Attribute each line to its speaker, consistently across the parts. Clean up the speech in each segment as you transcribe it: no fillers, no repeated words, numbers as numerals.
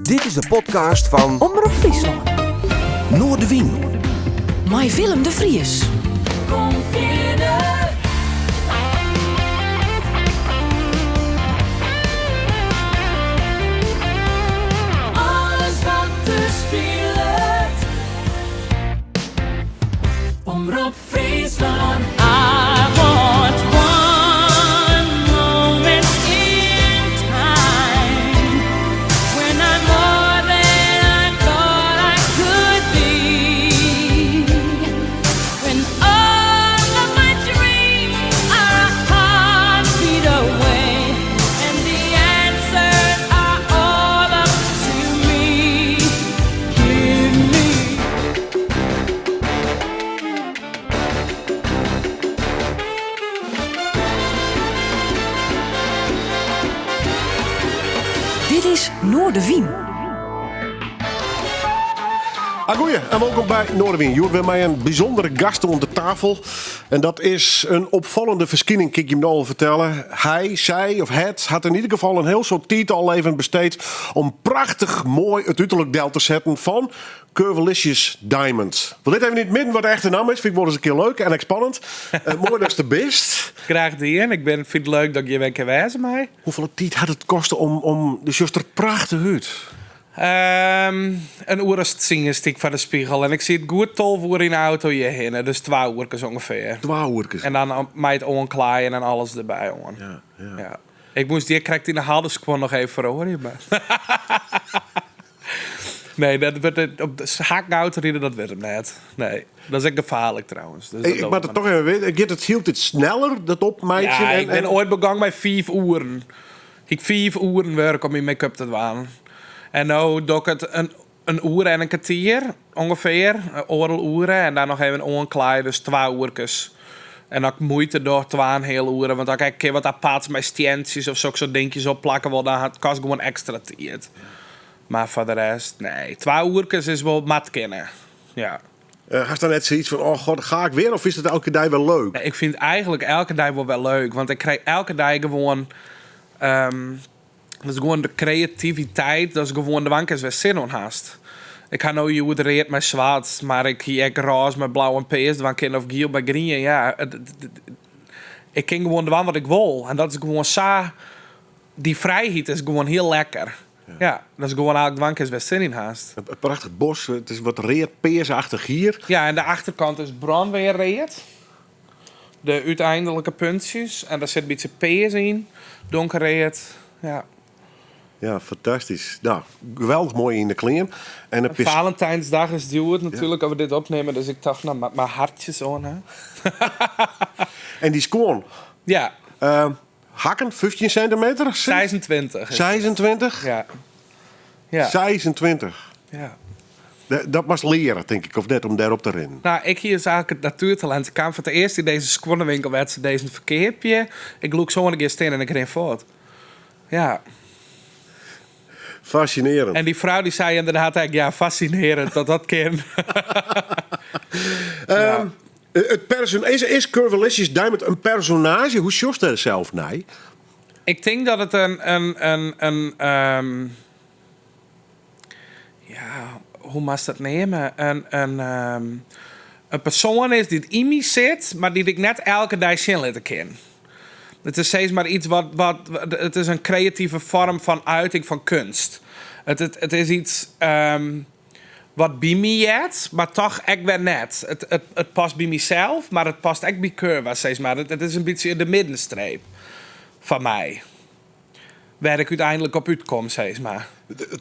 Speaker 1: Dit is de podcast fan
Speaker 2: Omrop Fryslân.
Speaker 1: Noardewyn.
Speaker 2: Mei Willem de Vries.
Speaker 3: Kom fierder. Alles wat der spilet. Omrop Fryslân. I want one moment in time when I'm more than I thought I could be. When all of my dreams are a heartbeat away and the answers are all up to me. Give me.
Speaker 2: Dit is Noardewyn.
Speaker 4: Agoeie en wolkom by Noardewyn. Hjoed wer mei in bysûndere gast oan de tafel. En dat is in opfallende ferskining, kin ik jim no al fertelle. Hy, sy of het hat yn ieder gefal in hiel soad tiid al even besteed om prachtich moai it uterlik del te setten fan Curvalicious Diamond. We litte even yn it midden wat de echte namme is. Fyn ik wol ris in kear leuk en ek spannend. Eh, moai datst der bist.
Speaker 5: Graach dien. Ik ben, fyn it leuk dat ik hjir wer kin wêze mei.
Speaker 4: Hoefolle tiid hat it koste om, om do sjochst der prachtich út.
Speaker 5: Ehm, in oer as tsien stie ik foar de spegel en ik siet goed 12 oere yn de auto hjirhinne, dus twa oerkes ûngefear.
Speaker 4: Twa oerkes.
Speaker 5: En dan mei it oanklaaien en alles derby oan.
Speaker 4: Ja, ja.
Speaker 5: Ja. Ik moast hjir krekt yn de halde skuon noch even feroarje, mar Nee, dat wurdt op de hakken auto ride, dat wurdt him net. Nee, dat is ek gefaarlik trouwens. Dus dat
Speaker 4: Ik, ik
Speaker 5: doch
Speaker 4: moat
Speaker 5: ik
Speaker 4: it
Speaker 5: mar
Speaker 4: toch even witte. Giet it hieltyd sneller, dat opmeitsjen?
Speaker 5: Ja,
Speaker 4: en,
Speaker 5: ik bin
Speaker 4: en-
Speaker 5: oait begûn mei fiif oeren. Ik fiif oeren wurk om myn make-up te dwaan. En no doch ik it in, in oere en in kertier ûngefear, oardel oere. En dan noch even oanklaaie, dus twa oerkes. En as ik muoite doch, twaenheal oere. Want as ik ek in kear wat aparts mei stientsjes of sokke soart dinkjes opplakke wol, dan hat kost gewoan ekstra tiid. Mar foar de rest, nee. Twa oerkes is wol moat kinne. Ja.
Speaker 4: Eh, hast dan net sayts fan, oh god, ga ik wer? Of is it elke dei wer leuk?
Speaker 5: Nee, ik fyn it eigentlik elke dei wol wer leuk. Want ik krij elke dei gewoan... ehm, dat is gewoan de kreativiteit. Dat is gewoan de wanke wer sin oan hast. Ik ha no hjoed read mei swart, mar ik hie ek rôs mei blau en pears dwaan kinnen of giel mei grien. Ja, ik kin gewoan dwaan wat ik wol. En dat is gewoan sa... Dy frijheid is gewoan hiel lekker. Ja, dat is gewoan eigentlik dwaan kinst wêr'tst sin yn hast.
Speaker 4: In prachtich bos, it is wat read-pearsachtich hier.
Speaker 5: Ja, en de achterkant is brânwearread. De úteinlike puntsjes. En dêr sit in bytsje pears yn. Donkerread. Ja.
Speaker 4: Ja, fantastysk. Nou, geweldich moai yn de klean. En in pis-
Speaker 5: Valentijnsdag is hjoed natuerlik as we dit opnimme. Dus ik tocht, no, moat mar hartjes oan ha.
Speaker 4: En dy skuon.
Speaker 5: Ja.
Speaker 4: Hakken, 15 centimeter?
Speaker 5: 26.
Speaker 4: 26?
Speaker 5: Ja. Ja.
Speaker 4: 26.
Speaker 5: Ja.
Speaker 4: Dat moatst leare, tink ik, of net, om dêrop te rinnen.
Speaker 5: Nou, ik hie dus eigentlik it natuertalint. Ik kaam foar it earst yn dizze skuonnewinkel wêr't se dizze ferkeapje. Ik lûk sa oan, ik gean stean en ik rin fuort. Ja.
Speaker 4: Fascinerend.
Speaker 5: En dy frou dy sei ynderdaad ek, ja, fascinerend dat dat kin. Ja.
Speaker 4: It person is, is Curvalicious Diamond in personaazje? Hoe sjochst dêr sels nei?
Speaker 5: Ik tink dat it in, in, in, in ja, hoe moatst dat neame? In, in, in persoan is dy't yn my sit, mar dy't ik net elke dei sjen litte kin. It is steeds mar iets wat, wat, it is in kreative foarm fan uiting fan keunst. It, it, it is iets wat by my heart, mar toch ek wer net. It, it, it past by mysels, mar it past ek by Curva, sis mar. It, it is in bytsje de middenstreep foar my. Wêr't ik úteinlik op útkom, sis mar.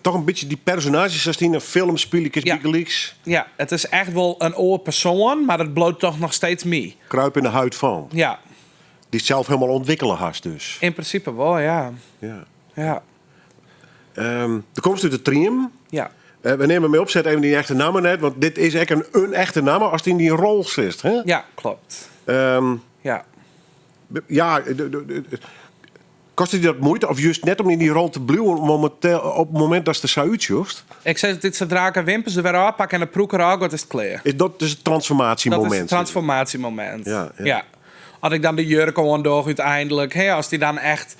Speaker 4: Toch in bytsje dy personaazjes sa'tst yn in film spylje kinst
Speaker 5: Ja.
Speaker 4: bygelyks.
Speaker 5: Ja, it is echt wol in oar persoan, mar it bliuwt toch noch steeds my.
Speaker 4: Kruip yn de huid fan.
Speaker 5: Ja.
Speaker 4: Dy'tst sels hielendal ûntwikkele hast dus.
Speaker 5: Yn prinsipe wol, ja.
Speaker 4: Ja.
Speaker 5: Ja.
Speaker 4: Do komst út de Triem.
Speaker 5: Ja.
Speaker 4: We nimme mei opset even dyn echte namme net, want dit is ek in, in echte namme ast yn dyn rol sitst, hè?
Speaker 5: Ja, kloppet. Ja.
Speaker 4: Ja, kostet dy dat muoite of just net om yn dy rol te bliuwen op it momint datst der sa útsjochst?
Speaker 5: Ik sis altyd, sadree't ik de wimpers der wer ôfpak en de prûk derôf giet, is it klear.
Speaker 4: Is dat dus it transformaasjemomint?
Speaker 5: Dat is it transformaasjemomint,
Speaker 4: Ja, ja.
Speaker 5: ja. As ik dan de jurk oandoch úteinlik, hè, as dy dan echt.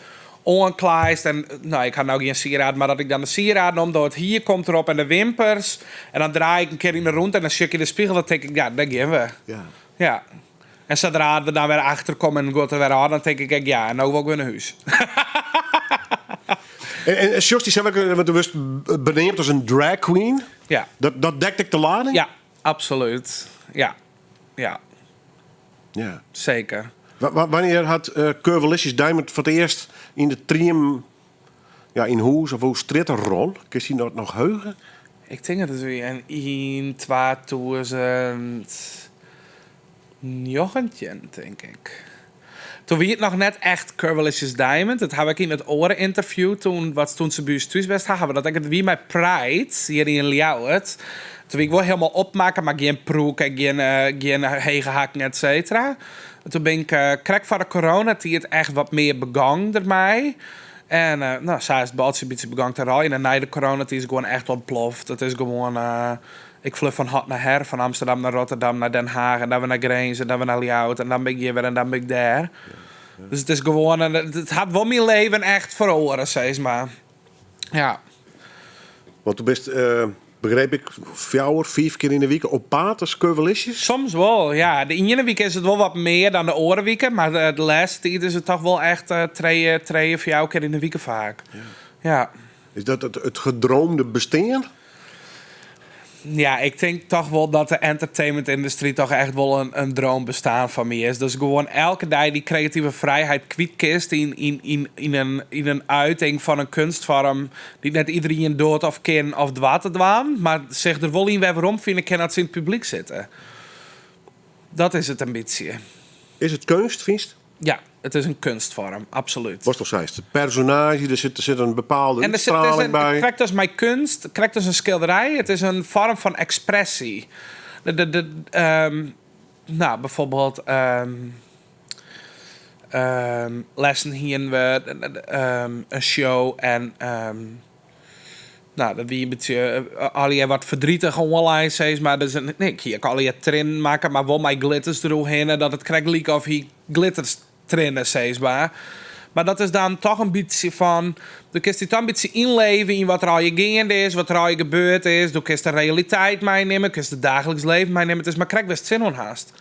Speaker 5: Oanklaaist en, no, ik ha no gjin sieraden, mar dat ik dan de sieraden om doch, it hier komt derop en de wimpers. En dan draai ik in kear yn 'e rûnte en dan sjoch ik yn de spegel, dan tink ik, ja, dêr gean we. Ja. En sadree't we dan wer achterkomme en it giet der wer ôf, dan tink ik ek, ja, en no wol ik wer nei hûs.
Speaker 4: En sjochst dysels ek, want do wurdst beneamd as in drag queen.
Speaker 5: Ja.
Speaker 4: Dat dekt ek de lading?
Speaker 5: Ja, absolút. Ja. Ja. Seker.
Speaker 4: Wannear hat Curvalicious Diamond foar it earst yn de triem, ja, yn hûs of oer strjitte rûn? Kinst dy dat noch heuge?
Speaker 5: Ik tink dat it wie yn 2019, tink ik. Toen wie it noch net echt Curvalicious Diamond. Dat haw ik yn it oare ynterview, toen, wat toen se by ús thús west ha, hawwe we dat ek. It wie mei Pride hjir yn Ljouwert. Toen wie ik wol hielendal opmakke, mar gjin prûk en gjin hege hakken, et cetera. En toen bin ik krekt foar de coronatiid echt wat mear begong dermei. En no, sa is it baltsje in bytsje begong te rôljen. En nei de coronatiid is it gewoan echt ûntploft. It is gewoan, ik fluch fan hot nei her, fan Amsterdam nei Rotterdam, nei Den Haag en dan wer nei Grins en dan wer nei Ljouwert en dan bin ik hjir wer en dan bin ik dêr. Dus it is gewoan, it hat wol myn leven echt feroare, sis mar. Ja.
Speaker 4: Want do bist, begreep ik, fjouwer, fiif kear yn 'e wike op paad as Curvalicious?
Speaker 5: Soms wol, ja. De iene wike is it wol wat mear dan de oare wike, mar de lêste tiid is it toch wol echt trije, fjouwer kear yn 'e wike faak. Ja.
Speaker 4: Is dat it gedroomde bestean?
Speaker 5: Ja, ik tink toch wol dat de entertainmentyndustry toch echt wol in droombestean fan my is. Dus gewoan elke dei dy kreative frijheid kwyt kinst yn in uiting fan in keunstfoarm dy't net iderien docht of kin of doart te dwaan, mar sich der wol yn wer werom fine kin as se yn it publyk sitte. Dat is it in bytsje.
Speaker 4: Is it keunst, fynst?
Speaker 5: Ja, it is in keunstfoarm, absolút.
Speaker 4: Watst al seist, it personaazje, der sit in bepaalde
Speaker 5: En der sit, it is
Speaker 4: útstraling
Speaker 5: in,
Speaker 4: by.
Speaker 5: krekt as mei keunst, krekt as in skilderij, it is in foarm fan ekspresje. De, nou, bijvoorbeeld, lêsten hienen we in show en nou, dat wie in bytsje allegear wat verdrietig oanlein, sis mar. Dus, nee, ik hie ek allegear triennen makke, mar wol mei glitters deroerhinne, dat it krekt like of hie glitters triennen, sis mar. Mar dat is dan toch in bytsje fan, do kinst dy toch in bytsje ynleve yn wat der allegear geande is, wat der allegear gebeurd is. Do kinst de realiteit meinimme, kinst it daaglikse leven meinimme. It is mar krekt wêr'tst sin oan hast.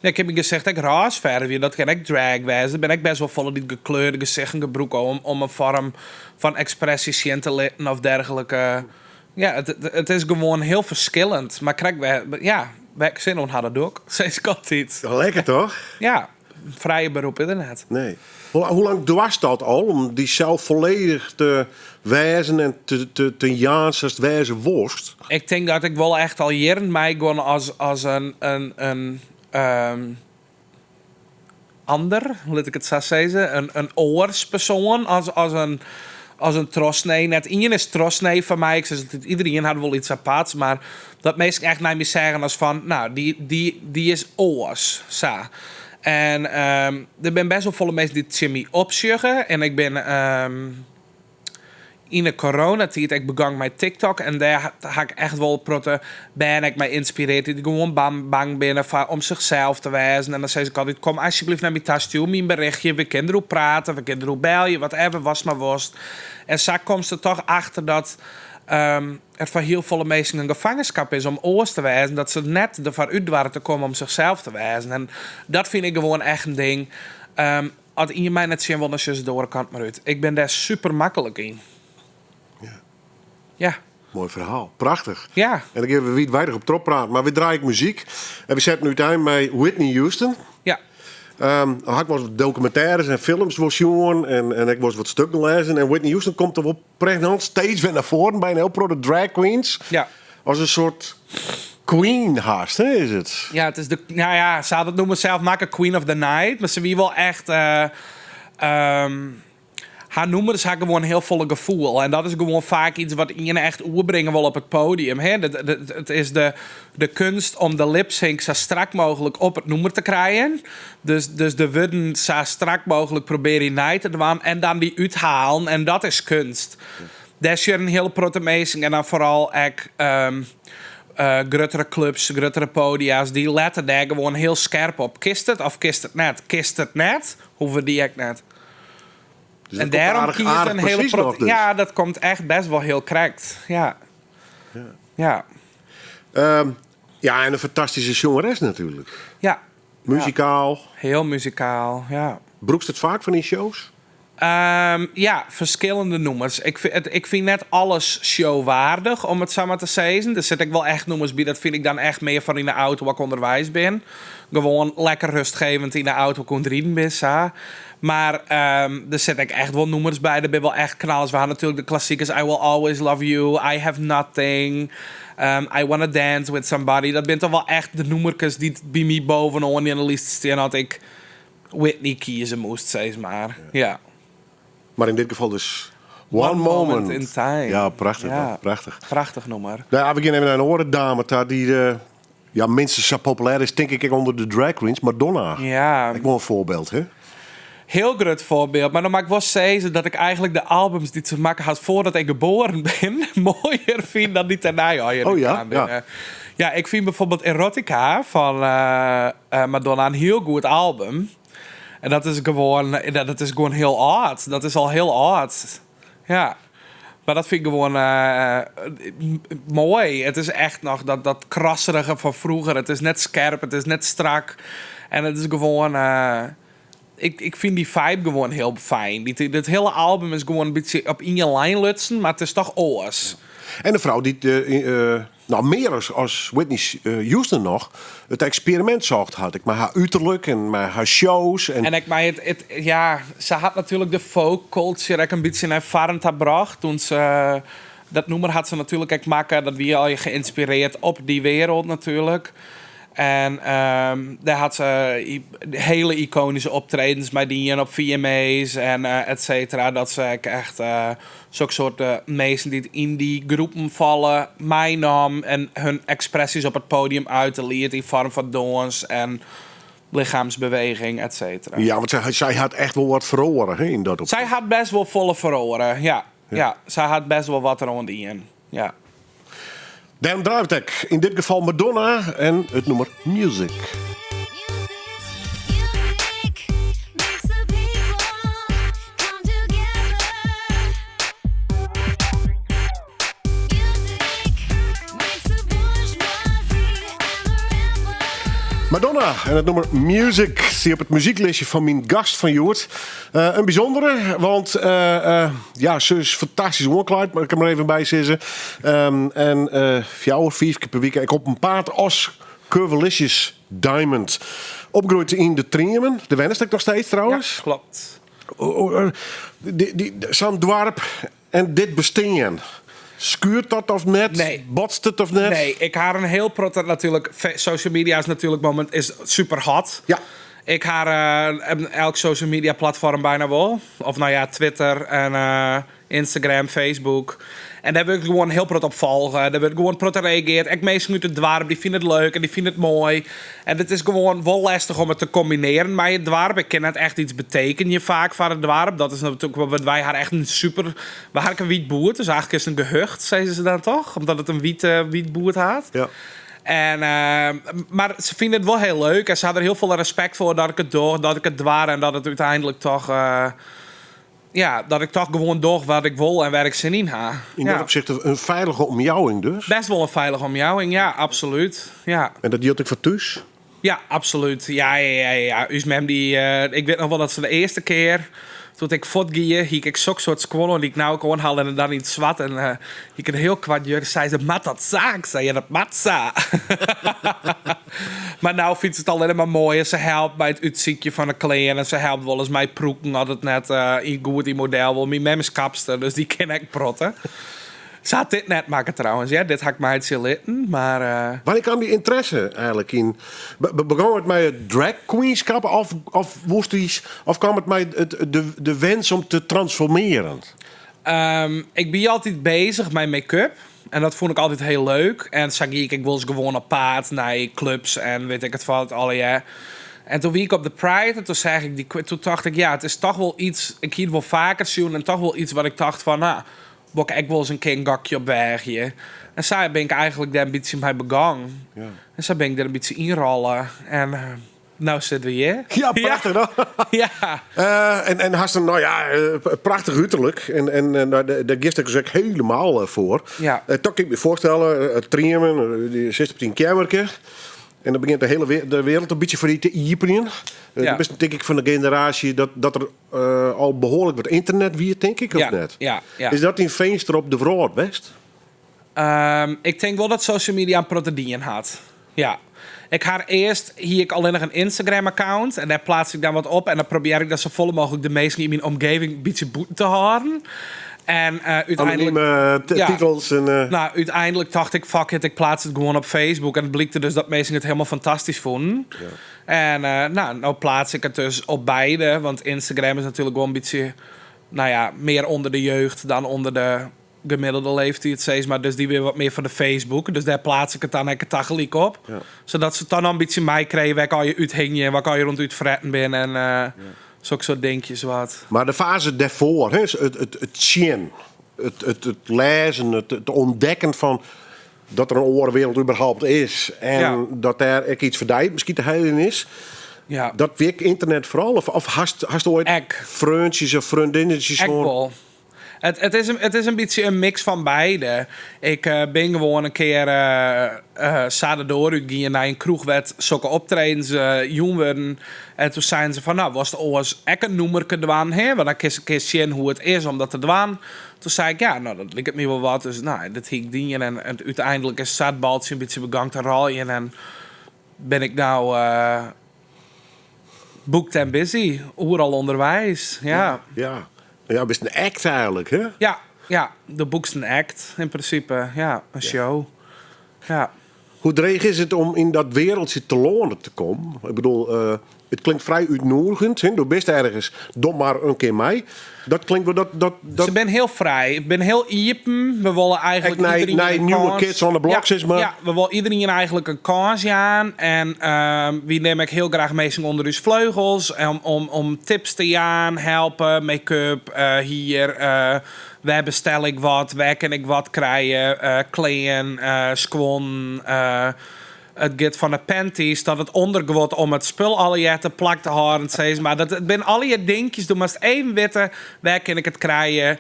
Speaker 5: Ja, ik kin myn gesicht ek rôs fervje, dat kin ek drag wêze. Der binne ek bêst wol folle dy't gekleurde gesichten gebrûke om in foarm fan ekspresje sjen te litten of dergelike. Ja, it is gewoan hiel ferskillend. Mar krekt wêr, ja, wêr't ik sin oan ha, dat doch ik, sis ik altyd.
Speaker 4: Lekker toch?
Speaker 5: Ja, frijer berop is der net.
Speaker 4: Nee. Hoe lang doarst dat al, om dysels folledich te wêzen en te jaan sa'tst wêze wolst?
Speaker 5: Ik tink dat ik wol echt al jierren meigean as in ander, lit ik it sa sizze, in oars persoan as in trochsnee. Net ien is trochsnee foar my. Ik sis altyd, iderien hat wol iets aparts, mar dat minsken echt nei my sizze as fan, nou, dy is oars, sa. En der binne bêst wol folle minsken dy't tsjin my opsjogge en ik bin yn de coronatiid ek begong mei TikTok en dêr ha ik echt wol protte bern ek mei ynspirearre dy't gewoan bang binne foar om sichsels te wêzen. En dan sis ik altyd, kom alsjeblieft nei my ta, stjoer my in berichtje, we kinne deroer prate, we kinne deroer belje, whatever, watst mar wolst. En sa komst der toch achter dat it foar hiel folle minsken in gefangenskap is om oars te wêzen, dat se net derfoar út doare te kommen om sichsels te wêzen. En dat fyn ik gewoan echt in ding. As ien my net sjen wol, dan sjogge se de oare kant mar út. Ik bin dêr super maklik yn. Ja.
Speaker 4: Moai ferhaal. Prachtich. En dan gean we wiidweidich op trochpraten. Mar we draaie muzyk. En we sette útein mei Whitney Houston. Ha ik wolris wat dokumintêres en films wol sjoen en ek wolris wat stikken lêzen. En Whitney Houston komt der wol pregnant steeds wer nei foaren by in hiel protte drag queens. As in soart queen hast, hè, is it?
Speaker 5: Ja, it is de, nou ja, se hat it nûmer sels makke, Queen of the Night. Mar se wie wol echt... Har nûmers ha gewoan hiel folle gefoel. En dat is gewoan faak iets wat ien echt oerbringe wol op it podium. Hè? It is de keunst om de lipsync sa strak mooglik op it nûmer te krijen. Dus de wurden sa strak mooglik probearje nei te dwaan en dan dy úthalen. En dat is keunst. Dêr sjogge in hiele protte minsken en dan foaral ek gruttere klups, gruttere podia's, dy lette dêr gewoan hiel skerp op. Kinst it of kinst it net? Kinst it net? Hoege dy ek net.
Speaker 4: Dus
Speaker 5: en
Speaker 4: dat komt
Speaker 5: dêrom
Speaker 4: aardich-
Speaker 5: kies
Speaker 4: aardich
Speaker 5: in hiele
Speaker 4: presys
Speaker 5: prot-
Speaker 4: noch dus.
Speaker 5: Ja, dat komt echt best wel heel krekt. Ja. Ja.
Speaker 4: Ja, en in fantastyske sjongeres natuerlik.
Speaker 5: Ja.
Speaker 4: Muzikaal.
Speaker 5: Hiel muzikaal, ja.
Speaker 4: Brûkst it faak fan dyn shows?
Speaker 5: Ja, ferskillende nûmers. Ik fyn net alles showwaardich, om it sa mar te sizzen. Der sitte ek wol echt nûmers by, dat fyn ik dan echt mear foar yn de auto as ik ûnderweis bin. Gewoan lekker rustgevend yn de auto as ik oan it riden bin, sa. Mar der sitte ek echt wol nûmers by, der binne wol echt knallers. We ha natuerlik de klassikers I Will Always Love You, I Have Nothing, I Wanna Dance With Somebody. Dat binne toch wol echt de nûmerkes dy't by my bovenoan yn de list stean as ik Whitney kieze moast, sis mar. Ja.
Speaker 4: Mar yn dit gefal dus One,
Speaker 5: One
Speaker 4: Moment.
Speaker 5: Moment in Time.
Speaker 4: Ja, prachtich.
Speaker 5: Ja.
Speaker 4: Prachtich.
Speaker 5: Prachtich nûmer.
Speaker 4: Nou ja, we gean even nei in oare dame ta dy't ja, minstens sa populêr is, tink ik, ek ûnder de drag queens, Madonna.
Speaker 5: Ja.
Speaker 4: Ek wol in foarbyld, hè?
Speaker 5: Hiel grut foarbyld. Mar dan moat ik wol sizze dat ik eigentlik de albums dy't se makke hat foardat ik geboren bin, moaier fyn dan dy't dêrnei al
Speaker 4: Oh ja?
Speaker 5: kaam binne.
Speaker 4: Ja.
Speaker 5: Ja, ik fyn bygelyks Erotica fan Madonna in hiel goed album. En dat is gewoan hiel âld. Dat is al hiel âld. Ja. Mar dat fyn ik gewoan moai. It is echt noch dat krasserige fan froeger. It is net skerp, it is net strak. En it is gewoan... Ik fyn dy vibe gewoan hiel fijn. Dit hiele album is gewoan in bytsje op ien lijn lutsen, mar it is dochs oars.
Speaker 4: En de frou dy't, nou, mear as Whitney Houston noch, it eksperimint socht hat. Ek mei har uterlik en mei har shows. En,
Speaker 5: En ek mei it, ja, se hat natuerlik de folk culture ek in bytsje nei foaren ta brocht. Doe't se, dat nûmer hat se natuerlik ek makke, dat wie al geïnspirearre op dy wereld natuerlik. En dêr hat se hiele ikoanyske optredens mei dien op VMA's en et cetera. Dat se ek echt sokke soart minsken dy't yn dy groepen falle meinaam en hun ekspresjes op it podium út liet yn foarm fan dans en lichemsbeweging, et cetera.
Speaker 4: Ja, want sy hat echt wol wat feroare, hè, yn dat opsicht.
Speaker 5: Sy hat best wol folle feroare, ja. Ja, sy hat best wol wat deroan dien, ja.
Speaker 4: Dêrom draait ek yn dit gefal Madonna en it nûmer Music.
Speaker 6: Music makes the people come together. Music makes the bourgeoisie and the rebel.
Speaker 4: Madonna en it nûmer Music stie op it muzyklistje fan myn gast fan hjoed. In bysûndere, want ja, se is fantastysk oanklaaid, moat ik der mar even by sizze. En fjouwer, fiif kear per wike ek op 'en paad as Curvalicious Diamond. Opgroeid yn de Triemen, dêr wennest ek noch steeds trouwens.
Speaker 5: Ja, kloppet.
Speaker 4: Oh, sa'n doarp en dit bestean. Skuort dat of net?
Speaker 5: Nee.
Speaker 4: Botst it of net?
Speaker 5: Nee, ik ha in hiel protte natuerlik. Social media is natuerlik momint is super hot. Ik ha elk social media platfoarm byna wol. Of no ja, Twitter en Instagram, Facebook. En dêr wurd ik gewoan hiel protte op folge. Dêr wurdt gewoan protte reagearre. Ek minsken út it doarp, dy fine it leuk en dy fine it moai. En it is gewoan wol lestich om it te kombinearjen mei it doarp. Ik kin net echt yts betekenje faak foar it doarp. Dat is natuerlik wat wy ha echt in super... We ha in wyt buert, dus eigentlik is it in gehucht, sizze se dan toch? Omdat it in wyt buert hat. En, mar se fine it wol hiel leuk en se ha der hiel folle respekt foar dat ik it doch, dat ik it doar en dat it úteinlik toch, ja, dat ik toch gewoan doch wat ik wol en wêr't ik sin yn ha.
Speaker 4: Yn dat opsicht in feilige omjouwing dus?
Speaker 5: Best wol in feilige omjouwing, ja, absolút. Ja.
Speaker 4: En dat jildt ek foar thús?
Speaker 5: Ja, absolút. Ja. Us mem dy, ik wit noch wol dat se de earste kear, doe't ik fuortgie, hie ik sok soart skuon oan dy't ik no ek oan ha en dan yn it swart. En hie ik in hiel koart jurk, sei se, moat dat sa? Ik sei, ja, dat moat sa. Mar no fynt se it allinnich mar moai en se helpt by it útsykjen fan de klean en se helpt wolris mei prûken as it net goed yn model wol. Myn mem is kapster, dus dy kin ek protte. Se hat dit net makke trouwens, ja. Dit ha ik meitsje litten, mar
Speaker 4: Wannear kaam dy ynteresse eigentlik yn? Begûn it mei it drag queenskap of woest dy, of kaam it mei de wens om te transformearjen?
Speaker 5: Ik bin altyd beuzich mei make-up. En dat fûn ik altyd hiel leuk. En sa gie ik ek wolris gewoan op paad nei klups en wit ik it wat allegear. En doe wie ik op de Pride en doe seach ik dy, doe tocht ik, ja, it is dochs wol yts. Ik hie it wol faker sjoen en dochs wol yts wat ik tocht fan, no, wol ik ek wolris in kear in gokje op weagje. En sa bin ik eigentlik dêr in bytsje mei begûn. En sa bin ik der in bytsje ynrôle. En ja. No sitte we hjir.
Speaker 4: Ja, prachtich no.
Speaker 5: Ja.
Speaker 4: En hast in, no ja, prachtich uterlik. En nou, dêr giest dus ek hielendal foar.
Speaker 5: Ja.
Speaker 4: Toch kin ik my foarstelle, it triemmen, do sitst op dyn keammerke. En dan begjint de hiele de wereld in bytsje foar dy te iepenjen.
Speaker 5: Ja.
Speaker 4: Do bist tink ik fan de generaasje dat der al behoarlik wat ynternet wie, tink ik, of
Speaker 5: Ja,
Speaker 4: net?
Speaker 5: ja.
Speaker 4: Is dat dyn finster op de wrâld west?
Speaker 5: Ik tink wol dat social media in protte dien hat. Ja. Ik ha earst hie ik allinnich in Instagram-account en dêr pleats ik dan wat op en dan probearje ik dan safolle mooglik de minsken yn myn omgeving in bytsje bûten te hâlden. En úteinlik
Speaker 4: Anonime
Speaker 5: Ja.
Speaker 4: titels en
Speaker 5: Nou, úteinlik tocht ik, fuck it, ik pleats it gewoan op Facebook. En it blykte dus dat minsken it hielendal fantastysk fûnen. En nou, no pleats ik it dus op beide. Want Instagram is natuerlik wol in bytsje, nou ja, mear ûnder de jeugd dan ûnder de gemiddelde leeftiid, sis mar. Dus dy binne wat mear fan de Facebook. Dus dêr pleats ik it dan ek tagelyk op. Sadat se it dan noch in bytsje meikrije wêr't ik allegear úthingje en wat ik allegear oan it útfretten bin en sokke soart dinkjes wat.
Speaker 4: Mar de faze dêrfoar, hè, it sjen, it lêzen, it ûntdekken fan dat der in oare wereld überhaupt is en dat dêr ek yts foar dy miskien te heljen is. Dat wie ek ynternet foaral? Of hast oait
Speaker 5: Ek.
Speaker 4: freontsjes of freondinnetsjes
Speaker 5: Ek
Speaker 4: hân?
Speaker 5: wol. It is in bytsje in mix fan beide. Ik bin gewoan in kear sa de doar útgien nei in kroech wêr't sokke optredens jûn wurden. En toen seinen se fan, nou, wolst oars ek in nûmerke dwaan, hè? Want dan kinst in kear sjen hoe it is om dat te dwaan. Toen sei ik, ja, nou, dat liket my wol wat. Dus nou, dat hie ik dien en úteinlik is sa it baltsje in bytsje begûn te rôljen en bin ik nou booked and busy, oeral ûnderweis, ja.
Speaker 4: Ja, ja, bist in act eigenlik, hè?
Speaker 5: Ja, ja, do boekst in act yn prinsipe, ja, in show. Ja.
Speaker 4: Hoe dreech is it om yn dat wereldje telâne te kommen? Ik bedoel, it klinkt frij útnûgjend, hè? Do bist ergens, doch mar in kear mei. Dat klinkt wol dat, dat, dat
Speaker 5: Se binne hiel frij, ik bin hiel iepen. We wolle eigenlik
Speaker 4: Ek nei
Speaker 5: iderien
Speaker 4: nei
Speaker 5: in
Speaker 4: nieuwe
Speaker 5: kâns.
Speaker 4: kids on the block,
Speaker 5: Ja,
Speaker 4: sis mar.
Speaker 5: ja, we wolle iderien eigenlik in kâns jaan. En wy nimme ek hiel graach minsken ûnder ús fleugels om tips te jaan, helpe, make-up, hier, wêr bestel ik wat, wêr kin ik wat krije, klean, skuon. It giet fan de panties tot it ûnderguod om it spul allegear te plak te hâlden, sis mar. Dat, it binne allegear dinkjes, do moatst even witte, wêr kin ik it krije,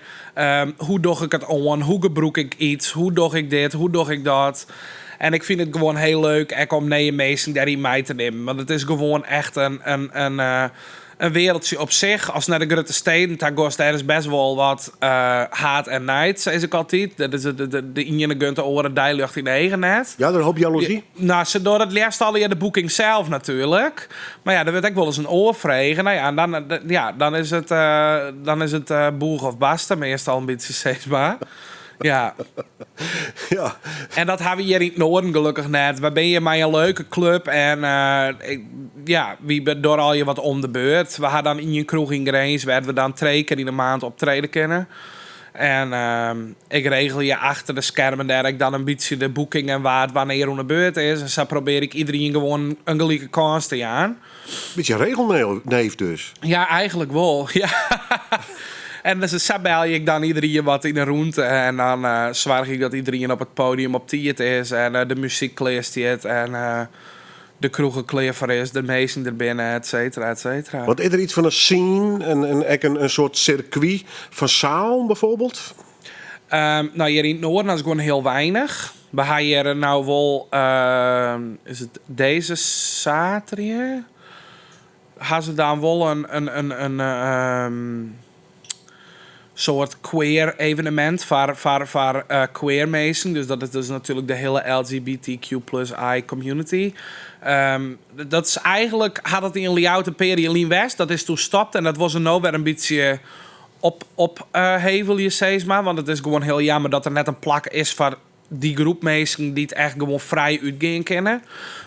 Speaker 5: hoe doch ik it oan, hoe gebrûk ik yts, hoe doch ik dit, hoe doch ik dat. En ik fyn it gewoan hiel leuk ek om nije minsken dêryn mei te nimmen. Want it is gewoan echt in wereldje op sich. Ast nei de grutte steden ta giest, dêr is best wol wat haat en nijd, sis ik altyd. Dat is de iene gunt de oare deiljocht yn de eagen net.
Speaker 4: Ja, der in hoop jaloezy?
Speaker 5: Ja, nou, se dogge it leafst allegear de boeking sels natuerlik. Mar ja, der wurdt ek wolris in oar frege. Nou ja, en dan, ja, dan is it dan is it boeg of basta meastal in bytsje, sis mar. Ja. En dat ha we hjir yn it Noarden gelokkich net. Wy binne hjir mei in leuke klup en ik, ja, wy dogge allegear wat om de beurt. We ha dan ien kroech yn Grins wêr't we dan 3 kear yn de maand optrede kinne. En ik regelje achter de skermen dêr ek dan in bytsje de boeking en wa't wannear oan de beurt is. En sa probearje ik iderien gewoan in gelike kâns te jaan.
Speaker 4: Bytsje regelneef dus.
Speaker 5: Ja, eigenlik wol. Ja. En dus sa belje ik dan iderien wat yn de rûnte. En dan soargje ik dat iderien op it podium op tiid is. En de muzyk klear stiet. En de kroegen klear foar is. De minsken der binne, et cetera, et cetera.
Speaker 4: Want is der yts fan in scene en ek in soart sirkwy fan sealen byfoarbyld?
Speaker 5: Nou, hjir yn it Noarden is gewoan hiel weinich. We ha hjir nou wol, is it dizze saterdei? Ha se dan wol in soart queer evenemint foar queer minsken. Dus dat is dus natuerlik de hiele L G B T Q plus I community. Dat is eigenlik, hat dat yn Ljouwert in pear jier lyn west. Dat is doe stopt en dat was er no wer in bytsje op hevelje, sis mar. Want it is gewoan hiel jammer dat der net in plak is foar dy groep minsken dy't echt gewoan frij útgean kinne.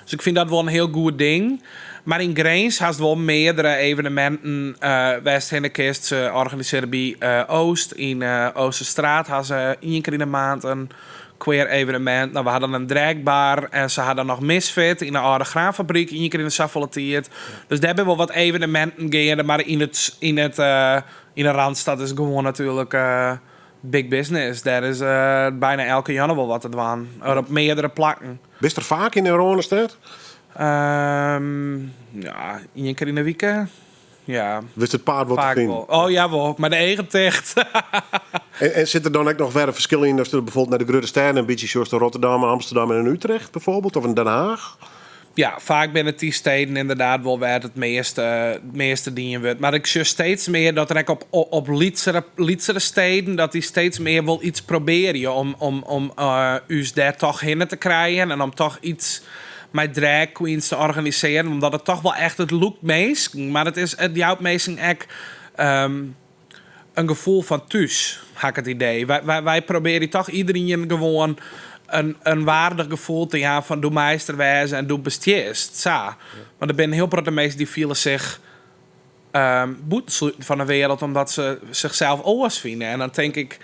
Speaker 5: Dus ik fyn dat wol in hiel goed ding. Mar yn Grins hast wol meardere eveneminten wêr'tst hinne kinst. Se organisearje by Oost, yn Oosterstraat ha se ien kear yn de maand in queer evenemint. Nou, we ha dan in dragbar en se ha dan noch Misfit yn de âlde graanfabryk ien kear yn de safolle tiid. Dus dêr binne wol wat eveneminten geande, mar yn de Randstad is gewoan natuerlik big business. Dêr is byna elke jûn wol wat te dwaan. Op meardere plakken.
Speaker 4: Bist der faak yn de Rânestêd?
Speaker 5: Ehm, ja, ien kear yn 'e wike. Ja.
Speaker 4: Witst it paad wol te
Speaker 5: Faak
Speaker 4: finen?
Speaker 5: wol. Oh ja, wol. Mei de eagen ticht.
Speaker 4: En sit der dan ek noch wer in ferskil yn ast bijvoorbeeld nei de grutte stêden in bytsje sjochst, Rotterdam, Amsterdam en Utrecht bijvoorbeeld, of in Den Haag?
Speaker 5: Ja, faak binne it dy steden ynderdaad wol wêr't it measte, measte dien wurdt. Mar ik sjoch steeds mear dat der ek op, op lytsere, lytsere steden, dat dy steeds mear wol iets probearje om, om, om uh, ús dêr toch hinne te krijen en om toch iets mei drag queens te organisearjen, omdat it toch wol echt, it lûkt minsken, mar it is, it jout minsken ek in gefoel fan thús, ha ik it idee. Wy, wy, wy probearje toch iderien gewoan in, in waardich gefoel te jaan fan do meist der wêze en do bestiest, sa. Want der binne in hiel protte minsken dy fiele sich bûtensluten fan de wereld omdat se sichsels oars fine. En dan tink ik,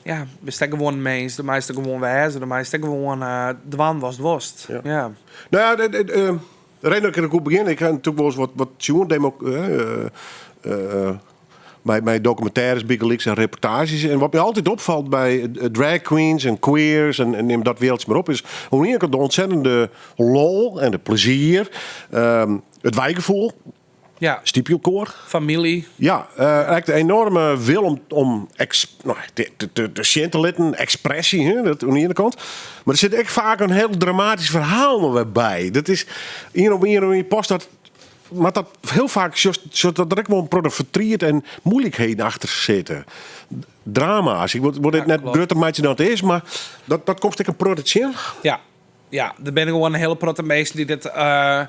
Speaker 5: ja, bist ek gewoan in mins, do meist der gewoan wêze, do meist ek gewoan dwaan watst wolst.
Speaker 4: Ja.
Speaker 5: Ja.
Speaker 4: No ja, de, de, de reden dat ik der goed begjin, ik ha natuerlik wolris wat, wat sjoen, demo, mei, mei dokumintêres bygelyks en reportaazjes. En wat my altyd opfalt by drag queens en queers en, en nim dat wereldje mar op, is oan de iene kant de ontzettende lol en de plezier, it wijgefoel.
Speaker 5: Ja.
Speaker 4: Stypje elkoar.
Speaker 5: Famylje.
Speaker 4: Ja, uh, ek de enorme wil om, om ex, no, te, te, te sjen te litten, ekspresje, hè, dat oan de iene kant. Mar der sit ek faak in hiel dramatysk ferhaal noch wer by. Dat is ien op ien op past dat, mar dat hiel faak sjochst dat der ek wol in protte fertriet en moeilikheden achter sitte. Drama's. Ik wol dit net grutter meitsje dan it is, mar dat, dat komst ek in protte tsjin.
Speaker 5: Ja. Ja, der binne gewoan in hiele protte minsken dy't dit uh,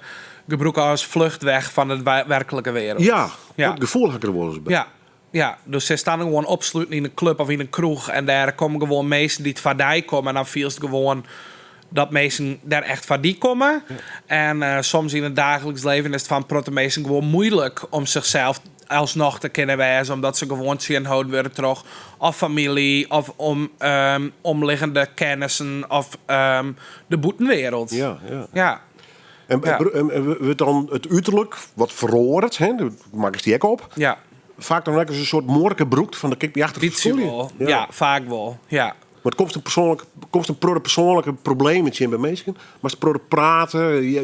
Speaker 5: gebrûke as fluchtweg fan de werklike wereld.
Speaker 4: Ja, ja. dat gefoel ha ik der wolris by.
Speaker 5: Ja, ja, dus se stean gewoan opsluten yn in klup of yn in kroech en dêr komme gewoan minsken dy't foar dy komme en dan fielst gewoan dat minsken dêr echt foar dy komme. Ja. En uh, soms yn it daagliks leven is it foar in protte minsken gewoan moeilik om sichsels alsnoch te kinnen wêze, omdat se gewoan tsjinholden wurde troch of famylje of om um, omliggende kennissen of um, de bûtenwereld.
Speaker 4: Ja, ja.
Speaker 5: Ja.
Speaker 4: En,
Speaker 5: Ja.
Speaker 4: en wurdt dan it uterlik wat feroaret, hè? Makkest dy ek op?
Speaker 5: Ja,
Speaker 4: Faak dan ek as in soart muorke brûkt fan dêr kin ik my achter
Speaker 5: bytsje
Speaker 4: ferskûlje.
Speaker 5: wol. Ja. faak wol. Ja.
Speaker 4: Mar komst in persoanlik, komst in protte persoanlike problemen tsjin by minsken? Moatst in protte prate,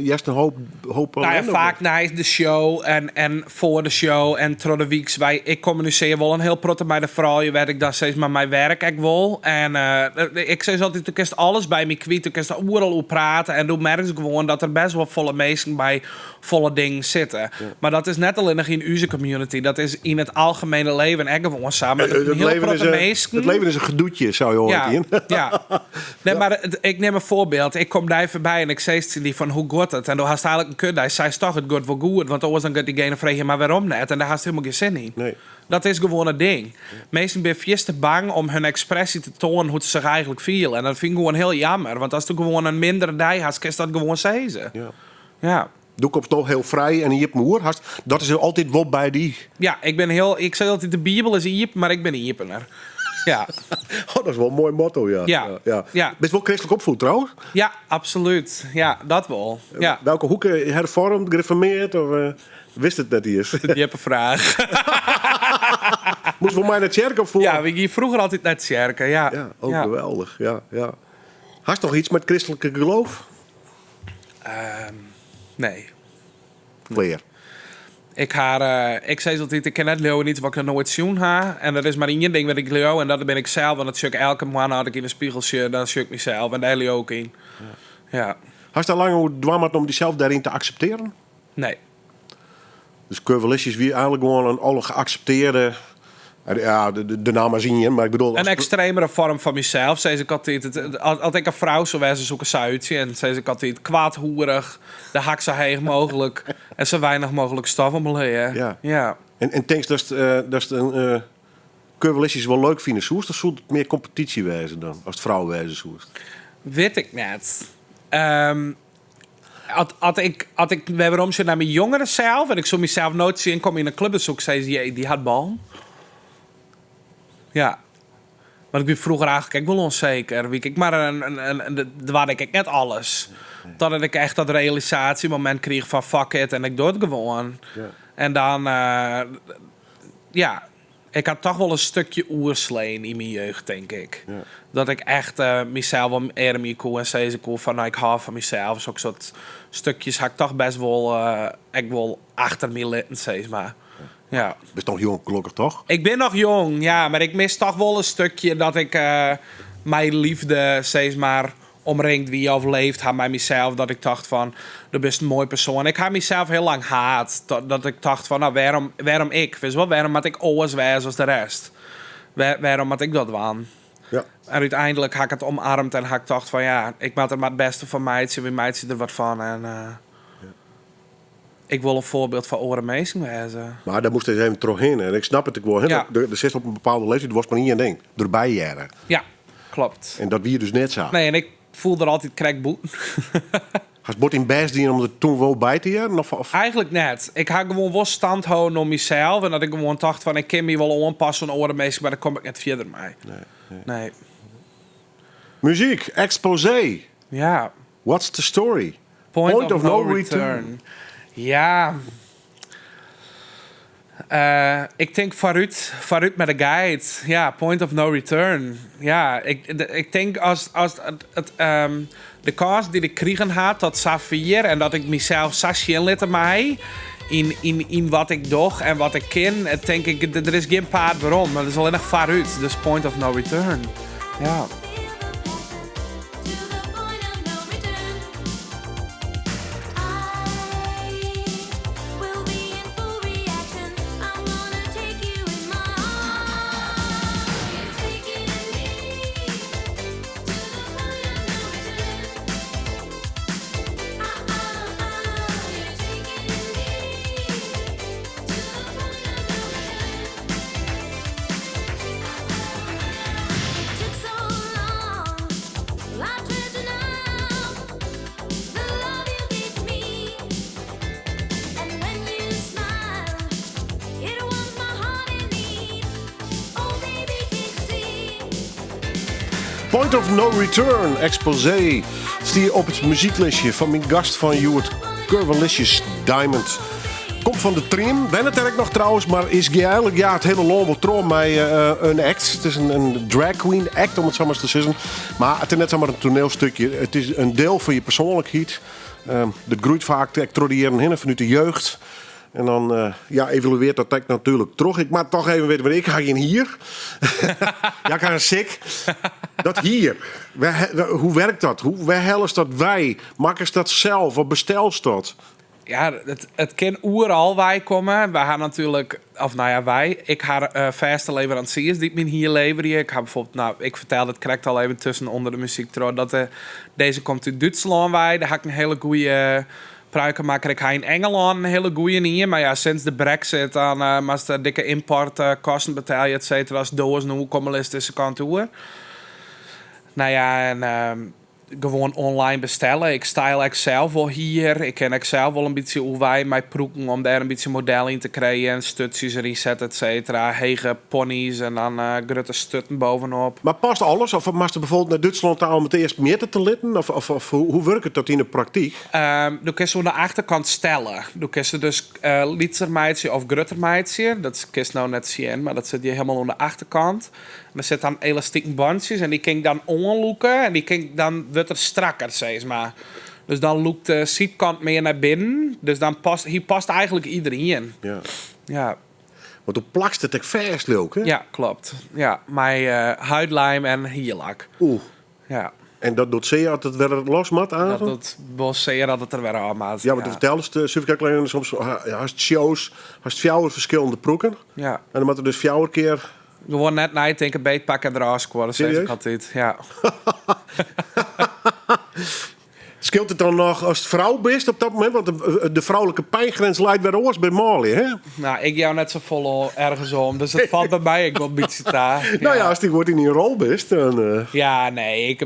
Speaker 4: hearst in hoop, hoop
Speaker 5: No ja,
Speaker 4: ellende?
Speaker 5: faak nei de show en, en foar de show en troch de wyks. Wy, ik kommunisearje wol in hiel protte mei de froulju, wêr't ik dan sis mar mei werk ek wol. En eh, ik sis altyd, do kinst alles by my kwyt, do kinst oeral oer prate. En do merkst gewoan dat der bêst wol folle minsken by folle dingen sitte. Mar dat is net allinnich yn ús community, dat is yn it algemene leven ek gewoan sa. Mar
Speaker 4: Het, het
Speaker 5: in hiel
Speaker 4: leven is
Speaker 5: protte
Speaker 4: een,
Speaker 5: minsken...
Speaker 4: het leven is een gedoetje, zou je horen.
Speaker 5: Ja,
Speaker 4: Tien.
Speaker 5: ja. Nee, mar ik nim in foarbyld. Ik kom dêr foarby en ik sis tsjin dy fan hoe giet it? En do hast eigenlik in kutdei. Seist toch, it giet wol goed. Want oars dan giet dygene freegje, mar wêrom net? En dêr hast hielendal gjin sin yn.
Speaker 4: Nee.
Speaker 5: Dat is gewoan it ding. Minsken binne fierste bang om hun ekspresje te toanen hoe't se sich eigenlik fiele. En dat fyn ik gewoan hiel jammer. Want ast gewoan in mindere dei hast, kinst dat gewoan sizze.
Speaker 4: Ja.
Speaker 5: Ja.
Speaker 4: Do komst no hiel frij en iepen oer. Hast, dat is altyd wol by dy.
Speaker 5: Ja, ik bin hiel. Ik sis altyd, de Bibel is iepen, mar ik bin iepener. Ja.
Speaker 4: Oh, dat is wol in moai motto, ja.
Speaker 5: Ja.
Speaker 4: ja.
Speaker 5: Ja.
Speaker 4: Bist wol kristlik opfied trouwens?
Speaker 5: Ja, absolút. Ja, dat wol. Ja.
Speaker 4: Welke hoeken herfoarmd, gereformeard? Of eh, witst it net iens?
Speaker 5: Djippe fraach.
Speaker 4: Moast wol mei nei tsjerke of foar?
Speaker 5: Ja, wy giene froeger altyd nei tsjerke. Ja.
Speaker 4: Ja, ook
Speaker 5: ja.
Speaker 4: geweldich. Ja, ja. Hast noch iets mei it kristlike geloof?
Speaker 5: Nee.
Speaker 4: Klear.
Speaker 5: Ik, ha, eh, ik sis altyd, ik kin net leauwe yn iets wat ik noch noait sjoen ha. En der is mar ien ding wêr't ik leau en dat bin ik sels. Want dat sjoch ik elke moarn as ik yn de spegel sjoch, dan sjoch ik mysels en dêr leau ik yn. Ja.
Speaker 4: Hast der lang oer dwaan moatten om dysels dêryn te akseptearjen?
Speaker 5: Nee.
Speaker 4: Dus Curvalicious wie eigenlik gewoan in al geakseptearde. Ja, de, de namme is ien, mar ik bedoel.
Speaker 5: In ekstremere foarm fan mysels, sis ik altyd. As ik in frou soe wêze, soe ik der sa útsjen. Sis ik altyd koarthierrich, de hak sa heech mooglik en sa weinich mooglik stof om 'e lea.
Speaker 4: Ja.
Speaker 5: Ja.
Speaker 4: En tinkst datst datst in Curvalicious wol leuk fine soest, of soe it mear kompetysje wêze dan, ast frou wêze soest?
Speaker 5: Wit ik net. As, as ik, as ik wer weromsjoch nei myn jongere sels en ik soe mysels no tsjinkomme yn in klup, dan soe ik sizze, jee, dy hat ballen. Ja. Want ik wie froeger eigenlik ek wol ûnseker. Wie ik ek mar in, doarde ik ek net alles. Totdat ik echt dat realisatiemomint krige fan fuck it en ik doch it gewoan.
Speaker 4: Ja.
Speaker 5: En dan, eh, ja. Ik ha toch wol in stikje oerslein yn myn jeugd, tink ik. Dat ik echt mysels omearmje koe en sizze koe fan, nou, ik hâld fan mysels. Sokke soart stikjes ha ik toch bêst wol, ek wol achter my litten, sis mar. Ja.
Speaker 4: Bist noch jong, gelokkich toch?
Speaker 5: Ik bin noch jong, ja, mar ik mis toch wol in stikje dat ik mei leafde, sis mar, omringd wie of leefd ha mei mysels. Dat ik tocht fan, do bist in moai persoan. Ik ha mysels hiel lang haat. Dat ik tocht fan, nou, wêrom ik? Witst wol, wêrom moat ik oars wêze as de rest? Wêrom moat ik dat dwaan? En úteinlik ha ik it omearmd en ha ik tocht fan, ja, ik moat der mar it bêste fan meitsje. Wy meitsje der wat fan. En ik wol in foarbyld foar oare minsken wêze.
Speaker 4: Mar dêr moast dus even trochhinne. En ik snap it ek wol. Hè? Der sit op in bepaalde leeftiid, do wolst mar ien ding, derby hearre.
Speaker 5: Ja, kloppet.
Speaker 4: En dat wie dus net sa.
Speaker 5: Nee, en ik foel der altyd krekt bûten.
Speaker 4: Hast bot dyn bêst dien om der toen wol by te hearren? Of?
Speaker 5: Eigentlik net. Ik ha gewoan wol stand holden om mysels. En dat ik gewoan tocht fan, ik kin my wol oanpasse oan oare minsken, mar dêr kom ik net fierder mei.
Speaker 4: Nee, nee.
Speaker 5: Nee.
Speaker 4: Muzyk, Exposé.
Speaker 5: Ja.
Speaker 4: What's the story?
Speaker 5: Point, of, no, return. Ja. Ik tink foarút, foarút mei de geit. Ja, point of no return. Ja, ik tink as de kâns dy't ik krigen ha tot safier en dat ik mysels sa sjen litte mei yn wat ik doch en wat ik kin, tink ik, der is gjin paad werom. It is allinnich foarút. Dus point of no return. Ja.
Speaker 4: Point of No Return, Exposé, stie op it muzyklistje fan myn gast fan hjoed, Curvalicious Diamond. Komt fan De Triem, wennet dêr ek noch trouwens, mar is eigentlik ja, it hiele lân wol troch mei in act. It is in drag queen act, om it sa mar te sizzen. Mar it is net samar in toanielstikje, it is in diel fan je persoanlikheid. Dat groeit faak ek troch de jierren hinne, fanút de jeugd. En dan ja, evoluearret dat ek natuerlik troch. Ik moat toch even witte, want ik ha gjin hier. Ja, ik ha in sik. Dat hier, hoe wurket dat? Wêr hellest dat wei? Makkest dat sels of bestelst dat?
Speaker 5: Ja, it kin oeral weikomme. Wy ha natuerlik, of no ja, wy. Ik ha fêste leveransiers dy't myn hier leverje. Ik ha bijvoorbeeld, no, ik fertelde it krekt al even tusken ûnder de muzyk troch, dat dizze komt út Dútslân wei. Dêr ha ik in hiele goede pruikemakker. Ik ha yn Engelân in hiele goede ien, mar ja, sinds de Brexit dan moatst dikke ymportkosten betelje, et cetera, as doazen oerkomme litst dizze kant oer. No ja, en gewoan online bestelle. Ik style ek sels wol hier. Ik kin ek sels wol in bytsje oerwei mei prûken om dêr in bytsje model yn te krijen. Sturtsjes deryn sette, et cetera. Hege pony's en dan grutte sturten bovenop.
Speaker 4: Mar past alles? Of moatst bijvoorbeeld nei Dútslân ta om it earst mjitte te litten? Of hoe wurket dat yn de praktyk?
Speaker 5: Do kinst oan de achterkant stelle. Do kinst se dus lytser meitsje of grutter meitsje. Dat kinst no net sjen, mar dat sit hjir hielendal oan de achterkant. En der sit dan elastieken bantsjes en dy kin ik dan oanlûke en dy kin ik, dan wurdt er strakker, sis mar. Dus dan lûkt de sydkant mear nei binnen. Dus dan past, hy past eigentlik iderien. Ja.
Speaker 4: Want do plakst it ek fêst, leau ik, hè?
Speaker 5: Ja, kloppet. Ja, mei huidlijm en hierlak.
Speaker 4: Oeh.
Speaker 5: Ja.
Speaker 4: En dat docht sear as it wer los moat,
Speaker 5: Dat
Speaker 4: Agen?
Speaker 5: docht wol sear as it der wer ôf moat.
Speaker 4: Ja, want do fertelst, suver krekt soms hast shows, hast fjouwer ferskillende prûken.
Speaker 5: Ja.
Speaker 4: En dan moat der dus fjouwer kear
Speaker 5: Gewoan net neitinke, beetpakke en derôf skuorre, sis ik
Speaker 4: Serieus?
Speaker 5: altyd. Ja.
Speaker 4: Skeelt it dan noch ast frou bist op dat momint? Want de froulike pyngrins leit wer oars by manlju, hè?
Speaker 5: Nou, ik jou net safolle ergens om, dus it falt by my ek wol in bytsje ta.
Speaker 4: Nou ja, ast dy goed yn dyn rol bist, dan.
Speaker 5: Ja, nee,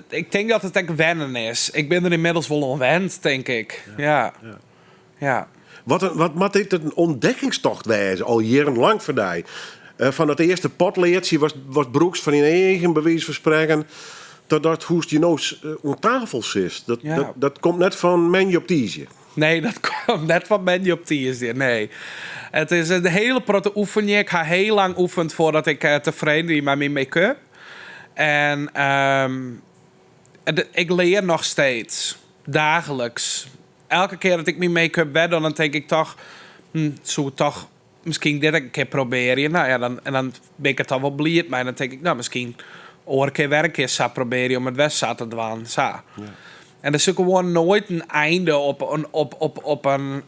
Speaker 5: ik tink dat it ek wennen is. Ik bin der ynmiddels wol oan wend, tink ik. Ja. Ja.
Speaker 4: Wat moat dit in ûntdekkingstocht wêze, al jierrenlang foar dy? Fan dat earste potleadsje watst brûkst fan dyn eagen, by wize fan sprekken, totdat hoe'tst hjir no oan tafel sitst. Dat komt net fan moandei op tiisdei.
Speaker 5: Nee, Net fan moandei op tiisdei, nee. It is in hiele protte oefenje. Ik ha hiel lang oefend foardat ik tefreden wie mei myn make-up. En ik lear noch steeds. Dagelijks. Elke kear dat ik myn make-up wer doch, dan tink ik toch... Hm, soe toch miskien dit in kear probearje. No ja, dan, en dan bin ik der toch wol bliid mei. Dan tink ik, no, miskien oare kear wer in kear sa probearje om it wer sa te dwaan. Sa. En der sit gewoan noait in einde op in, op, op, op in,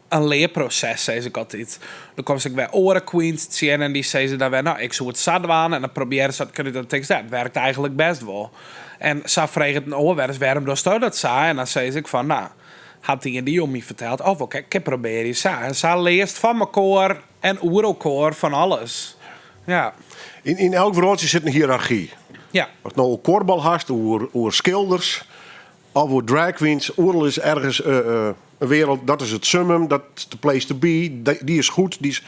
Speaker 5: in learproses, sis ik altyd. Dan komst ek wer oare queens tsjin en dy sizze dan wer, no, ik soe it sa dwaan. En dan probearje se dat, dan tinkst, ja, it werkt eigentlik bêst wol. En sa freget in oar wer ris, wêrom dochsto dat sa? En dan sis ik fan, no, hat dy en dy oan my ferteld. Of oké, ik kin probearje sa. En sa learst fan mekoar en oer elkoar fan alles. Ja.
Speaker 4: Yn elk wrâldsje sit in hiërargy. Ast no oer kuorbal hast, oer skilders of oer drag queens, oeral is ergens in wereld, dat is it summum, dat is the place to be, dy is goed. Dy is,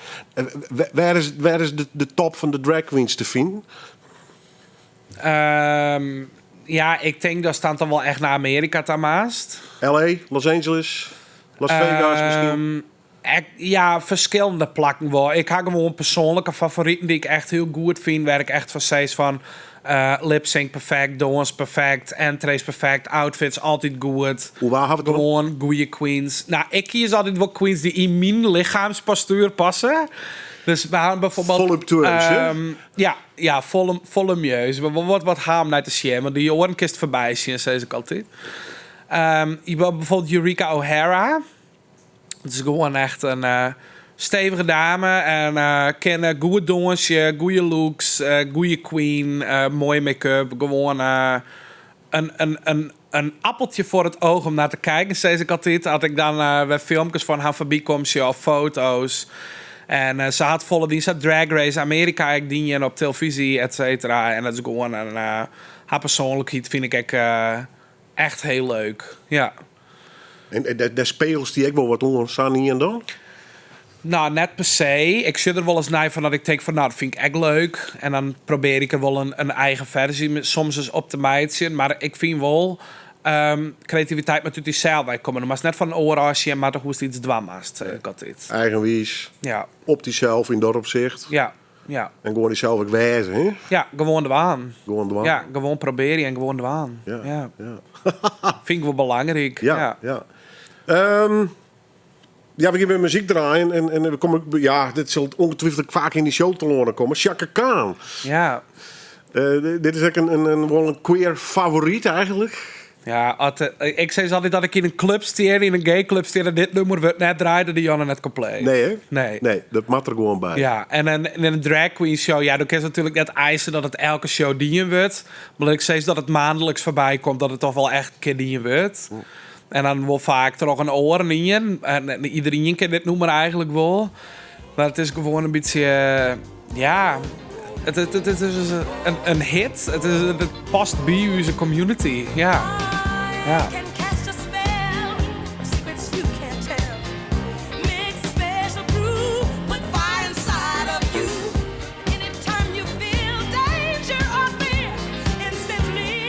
Speaker 4: wêr is de top fan de drag queens te finen?
Speaker 5: Ja, ik tink datst dan toch wol echt nei Amearika ta moatst.
Speaker 4: LA, Los Angeles, Las Vegas miskien?
Speaker 5: Ek, ja, ferskillende plakken wol. Ik ha gewoan persoanlike favoriten dy't ik echt hiel goed fyn. Wêr ik echt fan sis fan lip sync perfect, dâns perfect, entrees perfect, outfits altyd goed.
Speaker 4: Oer wa ha we it dan?
Speaker 5: Gewoan goede queens. Nou, ik kies altyd wol queens dy't yn myn lichaamspostuer passe. Dus we ha bijvoorbeeld...
Speaker 4: Voluptueus, hè?
Speaker 5: Ja, ja, volumieus. Wat, wat ha om nei te sjen, want dy oaren kinst foarby sjen, sis ik altyd. Je hebt bijvoorbeeld Eureka O'Hara. Dat is gewoan echt in stevige dame. En kin goed dânsje, goede looks, goede queen, moaie make-up. Gewoan in appeltje foar it oog om nei te kijken, sis ik altyd. As ik dan wer filmkes fan har foarby kom sjoch of foto's. En se hat folle dien, se hat Drag Race Amerika ek dien op telefyzje, et cetera. En dat is gewoan in, har persoanlikheid fyn ik ek echt hiel leuk. Ja.
Speaker 4: En dêr spegelst dy ek wol wat oan, sa'n ien dan?
Speaker 5: No, net per se. Ik sjoch der wolris nei fan dat ik tink fan, no, dat fyn ik ek leuk. En dan probearje ik der wol in eigen ferzje soms ris op te meitsjen. Mar ik fyn wol, kreativiteit moat út dysels weikomme. Do moatst net fan in oar ôf sjen, mar hoe'tst iets dwaan moatst, sis ik altyd.
Speaker 4: Eigenwiis. Op dysels yn dat opsicht.
Speaker 5: Ja, ja.
Speaker 4: En gewoan dysels ek wêze, hè?
Speaker 5: Ja, gewoan dwaan.
Speaker 4: Gewoan dwaan.
Speaker 5: Ja, gewoan probearje en gewoan dwaan. Ja. Fyn ik wol belangryk.
Speaker 4: Ja. Ja, we gean wer muzyk draaien en we komme, ja, dit sil ûngetwifeld faak yn dy show telâne komme. Chaka Khan. Dit is ek wol in queer favoryt eigentlik.
Speaker 5: Ja, ik sis altyd dat ik yn in klup stean, yn in gay club stean en dit nûmer wurdt net draaid en de jûn net kompleet.
Speaker 4: Nee, hè?
Speaker 5: Nee.
Speaker 4: Nee, dat moat der gewoan by.
Speaker 5: Ja, en in in drag queen show, ja, do kinst natuerlik net eisen dat it elke show dien wurdt. Mar ik sis dat it maandelijks foarby komt, dat it toch wol echt in kear dien wurdt. En dan wol faak troch in oaren ien. En iderien ken dit nûmer eigentlik wol. Mar it is gewoan in bytsje, ja, it is in hit. It past by ús community. Ja. Ja.
Speaker 3: Can cast a spell, secrets you can't tell. Mix a special brew, put fire inside of you. Anytime you feel danger or fear, instantly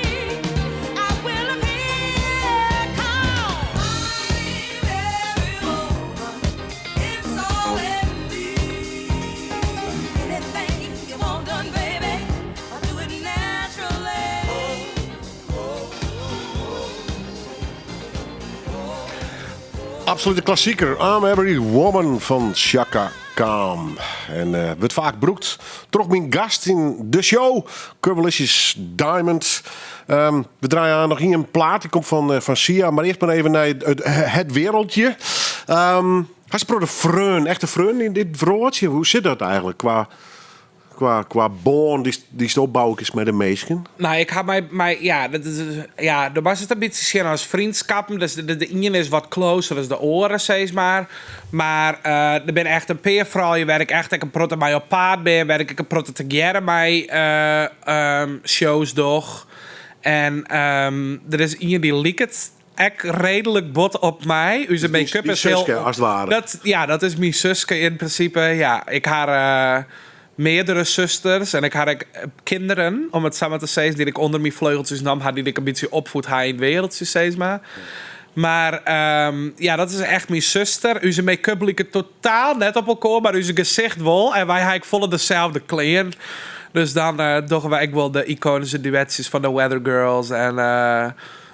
Speaker 3: I will appear. Call every woman, it's all in me. Anything you want done, baby, I'll do it naturally.
Speaker 4: Absolute klassiker, I'm Every Woman fan Chaka Khan. En wurdt faak brûkt troch myn gast yn de show, Curvalicious Diamond. We draaie oan noch ien plaat, dy komt fan Sia. Mar earst mar even nei it wereldje. Hast in protte freonen, echte freonen yn dit wrâldsje? Hoe sit dat eigentlik qua bân dy'tst opbouwe kinst mei de minsken?
Speaker 5: No, ik ha mei, ja, dat is, ja, do moatst it in bytsje sjen as freonskippen. Dus de ien is wat closer as de oare, sis mar. Mar der binne echt in pear froulju wêr't ik echt ek in protte mei op paad bin, wêr't ik ek in protte tegearre mei shows doch. En der is ien dy liket ek reedlik bot op my. Us make-up
Speaker 4: Dyn
Speaker 5: is hiel
Speaker 4: suske, as it ware.
Speaker 5: Dat, ja, dat is myn suske yn prinsipe. Ja, ik ha meardere susters en ik ha ek kinderen, om it sa mar te sizzen, dy't ik ûnder myn fleugeltsjes nommen ha, dy't ik in bytsje opfoed ha yn it wereldje, sis mar. Mar ja, dat is echt myn suster. Us make-up liket totaal net op elkoar, mar us gesicht wol. En wy ha ek folle deselde klean. Dus dan dogge wy ek wol de ikoanyske duetsjes fan de Weather Girls en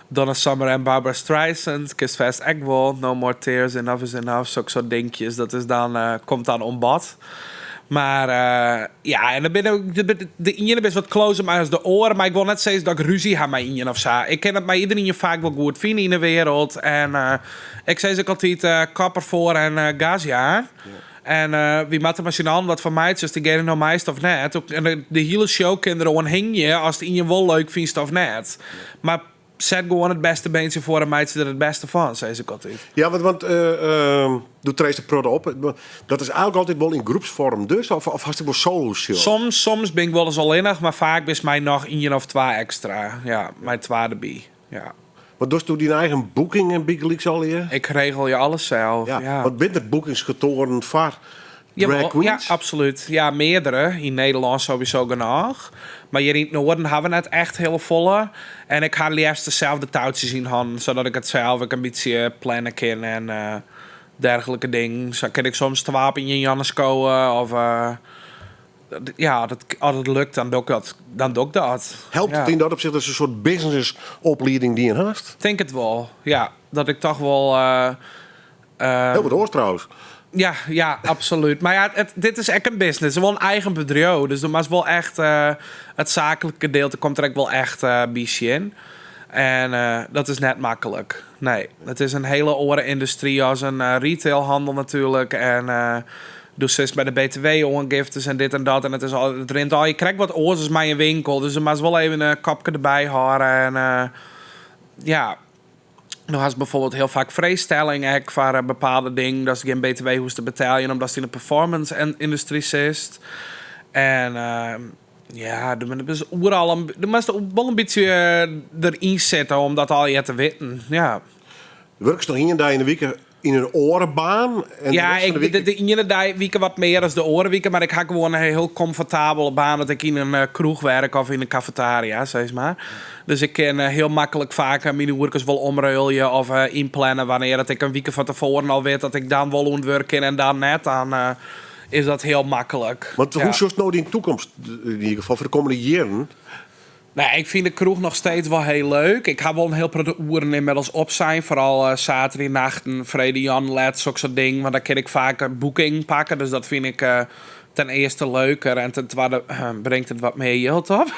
Speaker 5: Donna Summer en Barbra Streisand. Kenst fêst ek wol. No More Tears, Enough is Enough, soksoart dinkjes. Dat is dan, komt dan oan bod. Mar ja, en der binne, de iene is wat closer mei as de oare, mar ik wol net sizze dat ik rúzje ha mei ien of sa. Ik kin it mei iderien faak wol goed fine yn de wereld. En ik sis ek altyd, kop derfoar en gas jaan. En wy moatte mei syn allen wat fan meitsje, ast dygene no meist of net. En de hiele show kin deroan hingje ast ien wol leuk fynst of net. Mar set gewoan it bêste beintsje foar en meitsje der it bêste fan, sis ik altyd.
Speaker 4: Ja, want do treedst in protte op. Dat is eigenlik altyd wol yn groepsfoarm dus, of hast ek wol solo shows?
Speaker 5: Soms bin ik wolris allinnich, mar faak bist mei noch ien of twa ekstra. Ja, mei twa derby. Ja.
Speaker 4: Want dochst do dyn eigen boekingen bygelyks allegear?
Speaker 5: Ik regelje alles sels, ja.
Speaker 4: Want binne der boekingskantoaren foar
Speaker 5: Jawol,
Speaker 4: drag queens?
Speaker 5: ja, absolút. Ja, meardere. Yn Nederlân sowieso genôch. Mar hjir yn it Noarden ha we net echt hiele folle. En ik ha leafst deselde toutsjes yn hannen, sadat ik it sels ek in bytsje planne kin en dergelike dingen. Sa kin ik soms twa op ien jûn skowe of ja, as it lukt, dan doch ik dat. Dan doch ik dat.
Speaker 4: Helpt it yn dat opsicht datst in soart businessoplieding dien hast?
Speaker 5: Tink it wol, ja. Dat ik toch wol.
Speaker 4: Hiel wat oars trouwens.
Speaker 5: Ja, ja, absolút. Mar ja, dit is ek in business. It is wol in eigen bedriuw. Dus do moatst wol echt it saaklike gedeelte komt der ek wol echt by sjen. En dat is net maklik. Nee, it is in hiele oare yndustry as in retailhannel natuerlik. En do sitst by de BTW-oangiftes en dit en dat. En it is al, it rint allegear krekt wat oars as mei in winkel. Dus do moatst wol even in kopke derby hâlde. En ja, do hast bijvoorbeeld hiel faak frijstelling ek foar bepaalde dingen. Datst gjin BTW hoechst te beteljen omdatst yn de performance-yndustry sitst. En ja, do bist oeral in, do moatst wol in bytsje deryn sitte om dat allegear te witten. Ja.
Speaker 4: Wurkest noch ien dei yn de wike yn in oare baan? En de
Speaker 5: Ja,
Speaker 4: rest fan de
Speaker 5: ik,
Speaker 4: wike
Speaker 5: de iene dei wike wat mear as de oare wike, mar ik ha gewoan in hiel komfortabele baan dat ik yn in kroech werk of yn in kafetaria, sis mar. Dus ik kin hiel maklik faak myn oerkes wol omruilje of ynplanne wannear dat ik in wike fan tefoaren al wit dat ik dan wol oan it wurk kin en dan net. Dan is dat hiel maklik.
Speaker 4: Want
Speaker 5: Ja.
Speaker 4: hoe sjochst no dyn toekomst, yn ieder gefal foar de kommende jierren?
Speaker 5: Nou, ik fyn de kroech noch steeds wol hiel leuk. Ik ha wol in hiel protte oeren ynmiddels opsein. Foaral saterdeitenachten, freedtejûn let, soksoart dingen. Want dan kin ik faak in boeking pakke. Dus dat fyn ik ten earste leuker. En ten twadde bringt it wat mear jild op.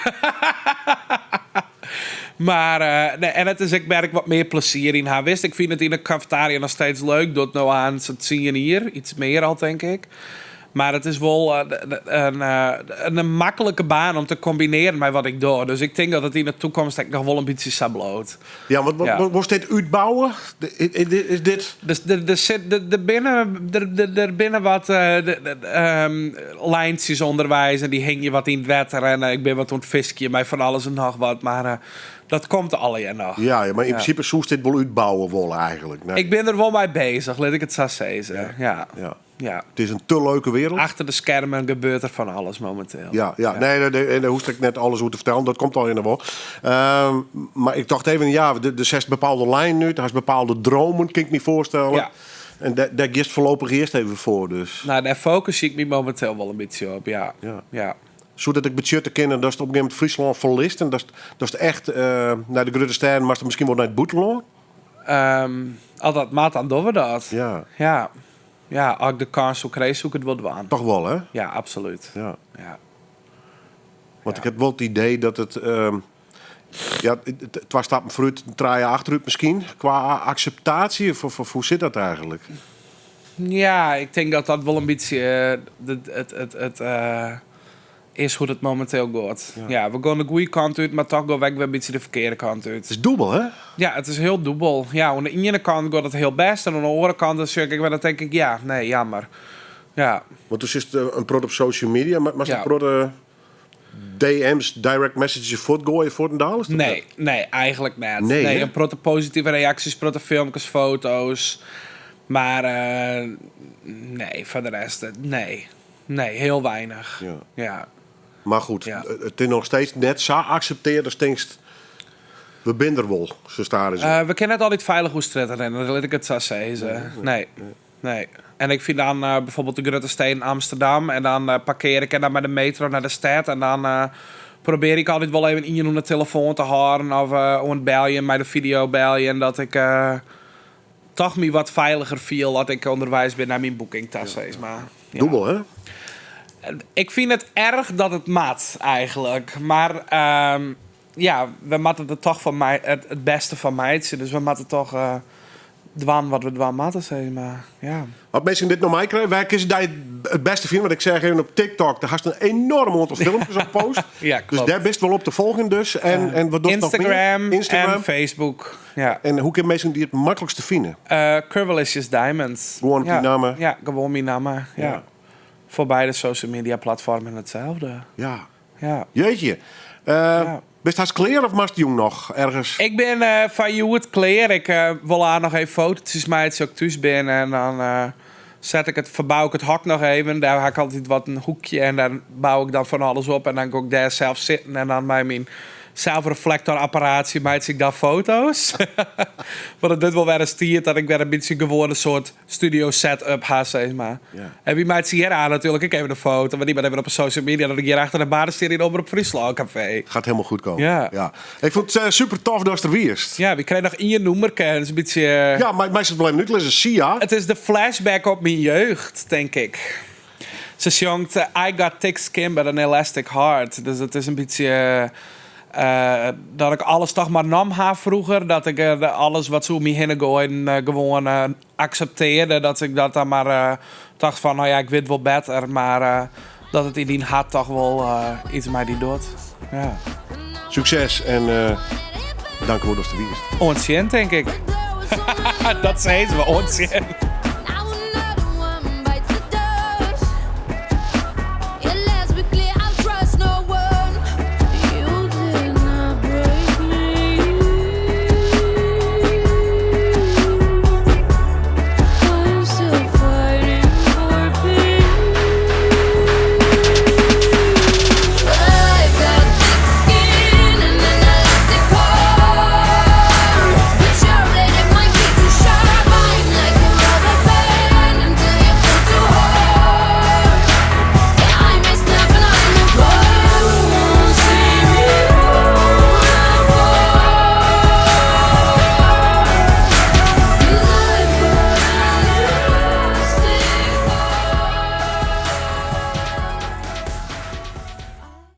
Speaker 5: Mar, nee, en it is ek wêr't ik wat mear plezier yn ha. Witst, ik fyn it yn de kafetaria noch steeds leuk. Docht no oan sa'n 10 jier, iets mear al, tink ik. Mar it is wol in maklike baan om te kombinearjen mei wat ik doch. Dus ik tink dat it yn de toekomst ek noch wol in bytsje sa bliuwt.
Speaker 4: Ja, want wolst dit útbouwe? Is dit...
Speaker 5: Dus der sit, der binne, der binne wat lijntsjes ûnderweis en dy hingje wat yn it wetter. En ik bin wat oan it fiskjen mei fan alles en noch wat. Mar dat komt allegear noch.
Speaker 4: Ja, ja, mar yn
Speaker 5: Ja.
Speaker 4: prinsipe soest dit wol útbouwe wolle eigenlik. Nee.
Speaker 5: Ik bin der wol mei bezich, lit ik it sa sizze. Ja.
Speaker 4: Ja.
Speaker 5: Ja.
Speaker 4: It is in te leuke wereld.
Speaker 5: Achter de skermen gebeurt der fan alles mominteel.
Speaker 4: Ja, ja. Nee, nee, nee, en dêr hoechst ek net alles oer te fertellen. Dat komt al yn de wol. Mar ik tocht even, ja, der setst bepaalde lijnen út, hast bepaalde dromen, kin ik my foarstelle.
Speaker 5: Ja.
Speaker 4: En dêr giest foarlopich earst even foar, dus.
Speaker 5: Nou, dêr fokusje ik my mominteel wol in bytsje op, ja.
Speaker 4: Ja.
Speaker 5: Ja.
Speaker 4: Soe dat ek betsjutte kinne datst op in gegeven momint Fryslân ferlitst en datst echt nei de grutte stêden moatst, miskien wol nei it bûtenlân?
Speaker 5: As dat moat, dan dogge we dat.
Speaker 4: Ja.
Speaker 5: Ja. Ja, as ik de kâns soe krije, soe ik it wol dwaan.
Speaker 4: Toch wol, hè?
Speaker 5: Ja, absolút.
Speaker 4: Ja.
Speaker 5: Ja.
Speaker 4: Want ik ha wol it idee dat it, ja, twa stappen foarút, trije achterút miskien, kwa akseptaasje. Of hoe sit dat eigenlik?
Speaker 5: Ja, ik tink dat dat wol in bytsje it is hoe't it mominteel giet.
Speaker 4: Ja.
Speaker 5: Ja, we gean de goede kant út, mar toch gean we ek wer in bytsje de ferkearde kant út.
Speaker 4: It is dûbel, hè?
Speaker 5: Ja, it is hiel dûbel. Ja, oan de iene kant giet it hiel bêst en oan de oare kant dan sjoch ik wer, dan tink ik, ja, nee, jammer. Ja.
Speaker 4: Want do sitst in protte op social media, mar moatst
Speaker 5: Ja.
Speaker 4: in protte DM's, direct messages fuortgoaie fuortendaliks?
Speaker 5: Nee, nee, eigenlik net.
Speaker 4: Nee,
Speaker 5: Nee,
Speaker 4: hè?
Speaker 5: in protte positive reaksjes, protte filmkes, foto's. Mar nee, foar de rest, nee. Nee, hiel weinich.
Speaker 4: Ja.
Speaker 5: Ja.
Speaker 4: Mar goed,
Speaker 5: Ja.
Speaker 4: it is noch steeds net sa akseptearre as tinkst. We binne der wol, sa stadich.
Speaker 5: We kinne net altyd feilich oer strjitte rinne, lit ik it sa sizze. Nee. Nee. En ik fyn dan bijvoorbeeld de grutte steden Amsterdam en dan parkear ik en dan mei de metro nei de stêd en dan probearje ik altyd wol even ien oan de telefoan te hâlden of oan it beljen mei de fideo beljen dat ik toch my wat feiliger fiel as ik ûnderweis bin nei myn boeking ta, sis mar. Ja.
Speaker 4: Dûbel, hè?
Speaker 5: Ik fyn it erch dat it moat, eigenlik. Mar ja, we moatte der toch fan mei, it bêste fan meitsje. Dus we moatte toch dwaan wat we dwaan moatte, sis mar. Ja.
Speaker 4: As minsken dit no meikrije, wêr kinne se dy it bêste fine? Want ik seach even op TikTok, dêr hast in enoarm oantal filmkes op post.
Speaker 5: Ja,
Speaker 4: Dus
Speaker 5: kloppet.
Speaker 4: dêr bist wol op te folgjen dus. En wat dochst noch mear?
Speaker 5: Instagram,
Speaker 4: Instagram.
Speaker 5: en Facebook. Ja.
Speaker 4: En hoe kinne minsken dy it maklikste fine?
Speaker 5: Curvalicious Diamonds.
Speaker 4: Gewoan op
Speaker 5: ja.
Speaker 4: dyn namme?
Speaker 5: Ja, gewoan myn namme. Ja.
Speaker 4: Ja.
Speaker 5: Foar beide social media platfoarmen itselde.
Speaker 4: Ja.
Speaker 5: Ja.
Speaker 4: Jeetje. Bist hast klear of moatst jûn noch ergens?
Speaker 5: Ik bin foar hjoed klear. Ik wol aanst noch even foto's meitsje as ik thús bin. En dan set ik it, ferbou ik it hok noch even. Dêr ha ik altyd wat in hoekje en dêr bou ik dan fan alles op. En dan gean ik dêr sels sitten en dan mei myn selfreflectorapparaatje meitsje ik dan foto's. Want it wurdt wol wer ris tiid dat ik wer in bytsje gewoan in soart studio set-up ha, sis mar.
Speaker 4: Ja.
Speaker 5: En wy meitsje hjir oan natuerlik ek even in foto, want dy moat even op de social media dat ik hjir achter de bar stean yn Omrop Fryslân Café.
Speaker 4: Gaat helemaal goed komen.
Speaker 5: Ja.
Speaker 4: Ja. Ik fûn it super tof datst der wiest.
Speaker 5: Ja, wy krije noch ien nûmerke en is in bytsje.
Speaker 4: Ja, mar meist it wol even útlizze. Sia.
Speaker 5: It is de flashback op myn jeugd, tink ik. Se sjongt I got thick skin but an elastic heart. Dus it is in bytsje dat ik alles toch mar nommen ha froeger. Dat ik alles wat se oer my hinne goaiden gewoan akseptearre. Dat ik dat dan mar tocht fan, no ja, ik wit wol better. Mar dat it yn dyn hert toch wol iets mei dy docht. Ja.
Speaker 4: Sukses en dankjewol datst der wiest.
Speaker 5: Oant sjen, tink ik. Dat sizze we, oant sjen.